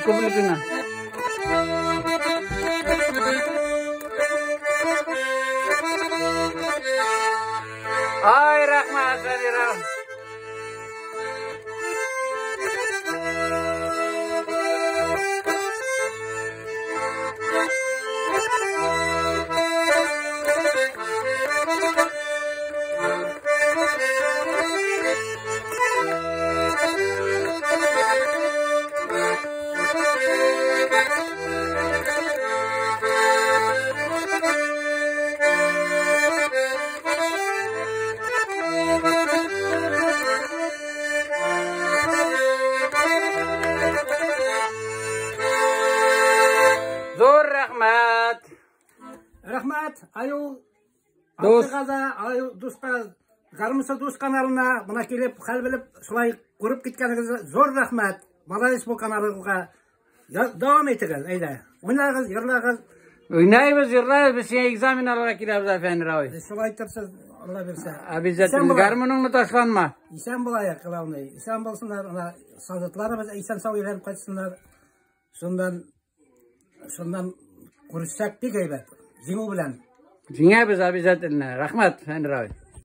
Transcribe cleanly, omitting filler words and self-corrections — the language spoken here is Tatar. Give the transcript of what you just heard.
күплек уйна. Ай, рәхмәт, Фәнира. Зур рәхмәт. Рәхмәт, Аю Дус. Алтыга да, Аю дуска, Гармунчы дус каналына мына килеп, хәл белеп, шулай күреп киткәнегезгә зур рәхмәт. Молодец бу каналыгызга. Дәвам итегез, әйдә. Уйнагыз, йырлагыз. Уйнайбыз, йырлайбыз, без сиңа экзамен алырга киләбез, Фәнир абый. Шулай иттерсез, Алла бирсә. Обязательно. Гармуныңны ташланма. Исән булайык, главный. Исән булсыннар, ана солдатларыбыз исән сау әйләнеп кайтсыннар. Шуннан күрешсәк бик әйбәт. Җиңү белән. Җиңәбез обязательно. Рәхмәт, Фәнир абый.